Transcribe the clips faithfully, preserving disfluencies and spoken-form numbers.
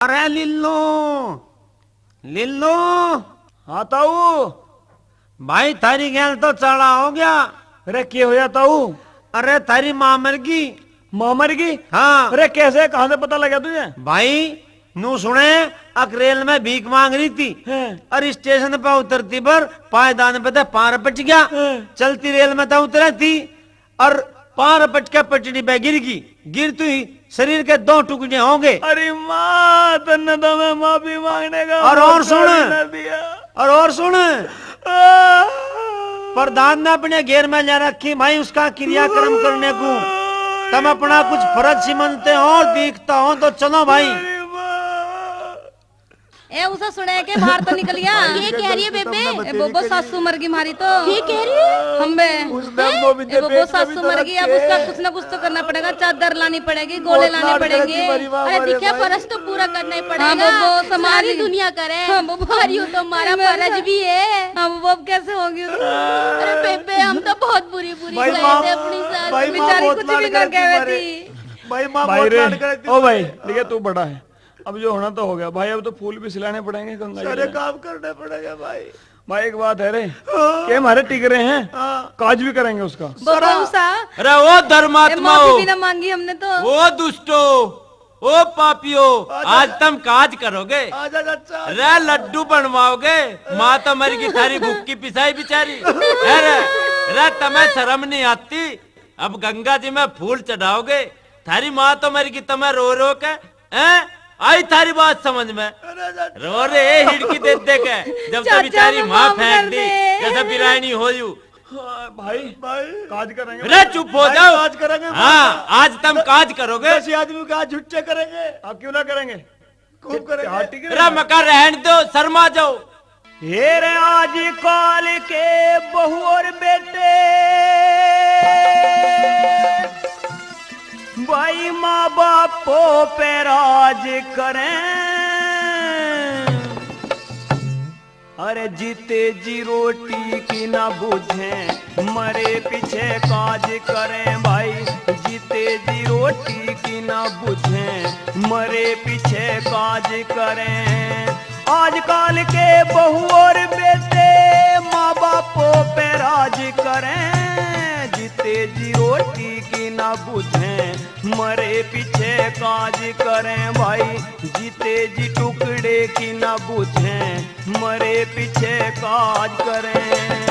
अरे लिल्लू, लिल्लू। हाँ ताऊ। भाई, थारी गैल तो चाला हो गया। अरे के होया ताऊ? अरे थारी माँ मर गई। माँ मर गई? हाँ। अरे कैसे, कहाँ से पता लगा तुझे? भाई, नू सुने, अक रेल में भीख मांग रही थी। हैं। और स्टेशन पे उतरती पर पायदान पे ते पार पट गया। हैं। चलती रेल में तो उतरा थी और पार पट के पटड़ी पे गिर गई। गिर तू ही शरीर के दो टुकड़े होंगे। अरे माँ, तन्ने तो मैं माफी मांगने का और, और मौका सुन, भी ना दिया। और, और सुन, प्रधान ने अपने घेर में ले रखी भाई, उसका क्रियाक्रम करने को। तुम अपना कुछ फर्ज समझते हो और दिखता हो तो चलो भाई। ए, उसे सुने के बाहर तो निकल गया। ये कह रही है बेबे? ए बोबो, सासू मर गई मारी तो। ये कह रही है? हम बे। ए बोबो, सासू मर गई, अब उसका कुछ ना कुछ तो करना पड़ेगा, चादर लानी पड़ेगी, गोले लाने पड़ेंगे। अरे दिखे, फर्ज तो पूरा करना ही पड़ेगा। हाँ बोबो, सारी दुनिया करे। हाँ बोबो। और यूं तो हमारा फर्ज भी है। हाँ बोबो, अब कैसे होगी? अरे बेबे, हम तो बहुत बुरी बुरी कहे थे अपनी सास। बेचारी कुछ भी कर गए थी। भाई माँ बहुत लाड करे थी। ओ भाई, ठीक है, तू बड़ा है, अब जो होना तो हो गया भाई, अब तो फूल भी सिलाने पड़ेंगे गंगा जी में। सारे काम करने पड़ेंगे भाई। भाई एक बात है रे, हाँ। के हमारे टिक रहे हैं, हाँ। काज भी करेंगे उसका। बोबो सा। अरे ओ धर्मात्माओ, माफी भी ना मांगी हमने तो। ओ दुष्टो, ओ पापियो, आज तुम काज करोगे? रे लड्डू बनवाओगे? माँ तो मर गई, थारी भूख की पिसाई बेचारी। अरे, रे तुम्हें शर्म नहीं आती? अब गंगा जी में फूल चढ़ाओगे? थारी माँ तो मर गई, तुम्हें रो रो के हैं? आई थारी बात समझ में? रो रे हिड़की दे दे के, जब तभी तेरी माँ फेंक दी, जैसे बिरानी हो यू। हाँ, भाई, भाई। काज करेंगे। रे चुप हो जाओ। काज करेंगे। हाँ, आज तुम काज करोगे। दस आदमी का झुट्टे करेंगे। आप क्यों ना करेंगे? खूब करेंगे। रे मका रहन दो, शर्मा जाओ। हे रे आजकल के बहू और बेटे, भाई माँ बापों पे राज करें। अरे जीते जी रोटी की ना बूझें, मरे पीछे काज करें भाई। जीते जी रोटी की ना बूझें, मरे पीछे काज करें। आजकल के बहू और बेटे माँ बापों पे राज करें। जीते जी रोटी की ना बूझें, मरे पीछे काज करें भाई। जीते जी टुकड़े की ना बूझें, मरे पीछे काज करें।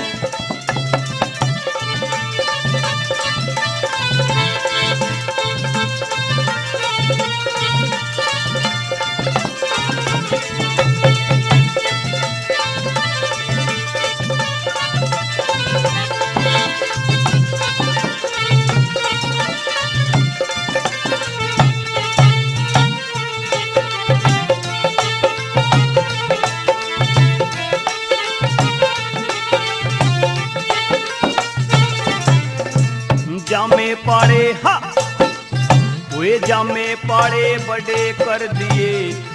जामे पाड़े हा, वे जामे पाड़े बड़े कर दिए,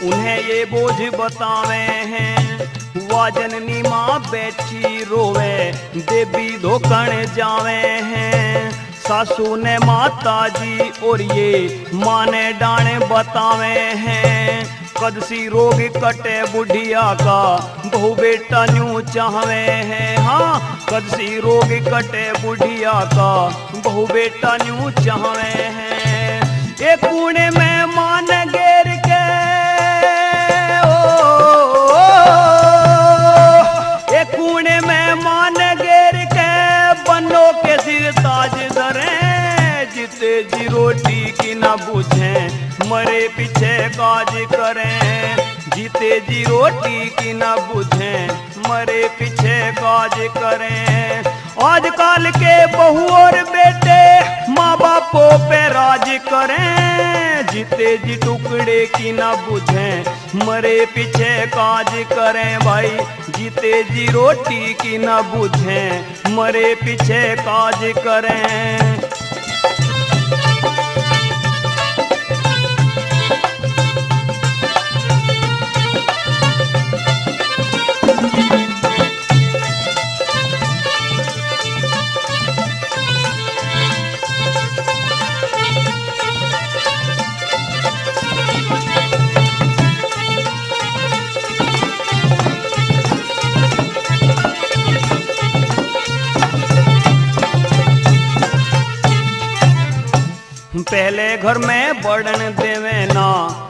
उन्हें ये बोझ बतावे हैं। वा जननी माँ बैठी रोवे, देवी धोकण जावे हैं। सासू ने माता जी और ये माँ ने डाण बतावे हैं। कद सी रोग कटे बुढ़िया का, बहू बेटा न्यू चाहवे हैं। हाँ, कद सी रोग कटे बुढ़िया का, बहू बेटा न्यू चाहवे हैं। एक कोने में माँ ने घेर के, ओ, ओ, ओ, एक कोने में माँ ने घेर के, बनो के सिर ताज धरे। जीते जी रोटी की ना बूझें, मरे पीछे काज करें। जीते जी रोटी की ना बूझें, मरे पीछे काज करें। आजकल के बहू और बेटे माँ बापों पे राज करें। जीते जी टुकड़े की ना बूझें, मरे पीछे काज करें भाई। जीते जी रोटी की ना बूझें, मरे पीछे काज करें। पहले घर में बड़न देवे ना,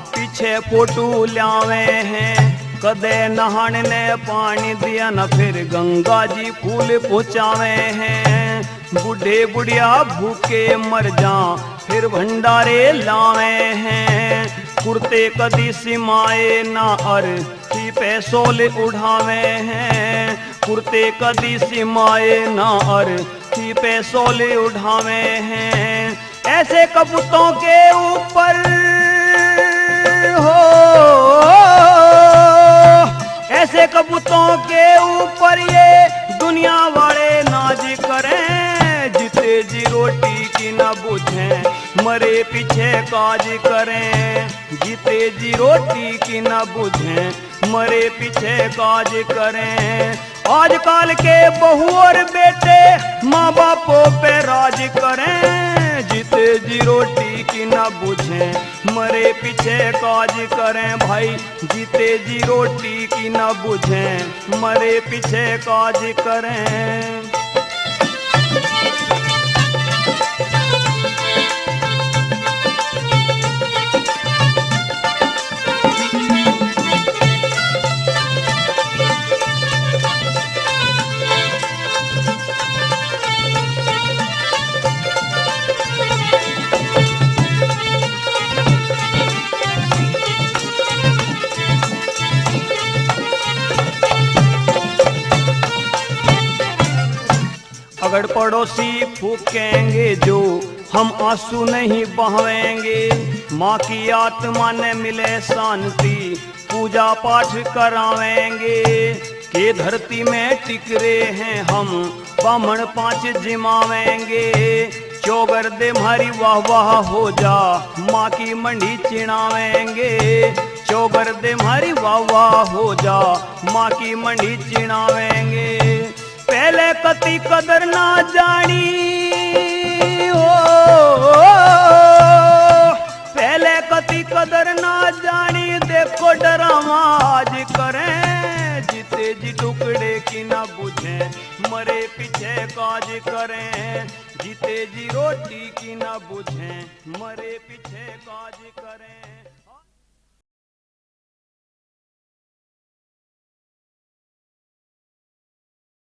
पीछे फोटू ल्यावे हैं। कदे नहाने ने पानी दिया ना, फिर गंगा जी फूल पहुँचावे हैं। बूढ़े बुढ़िया भूखे मर जा, फिर भंडारे लावे हैं। कुर्ते कदी सिमाए ना, अर थी पे सोल उठावे हैं। कुर्ते कदी सिमाए ना, अर थी पे सोल उठावे हैं। ऐसे कबूतों के ऊपर हो, ऐसे कबूतों के ऊपर ये दुनिया वाले नाज करें। जीते जी रोटी की ना बूझें, मरे पीछे काज करें। जीते जी रोटी की ना बूझें, मरे पीछे काज करें। आजकल के बहू और बेटे माँ बापों पे राज करें। जीते जी रोटी की ना बूझें, मरे पीछे काज करें। भाई, जीते जी रोटी की ना बूझें, मरे पीछे काज करें। अगर पड़ोसी फूकेंगे जो, हम आंसू नहीं बहावेंगे। माँ की आत्मा ने मिले शांति, पूजा पाठ करावेंगे। के धरती में टिक रहे हैं हम, बामण पाँच जिमावेंगे। चौगर दे म्हारी वाह वाह हो जा, माँ की मंडी चिणावेंगे। चौगर दे म्हारी वाह वाह हो जा, माँ की मंडी चिणावेंगे। पहले कती कदर ना जानी हो, पहले कती कदर ना जानी, देखो डरावा आज करें। जीते जी टुकड़े की ना बूझें, मरे पीछे काज करें। जीते जी रोटी की ना बूझें, मरे पीछे काज करें।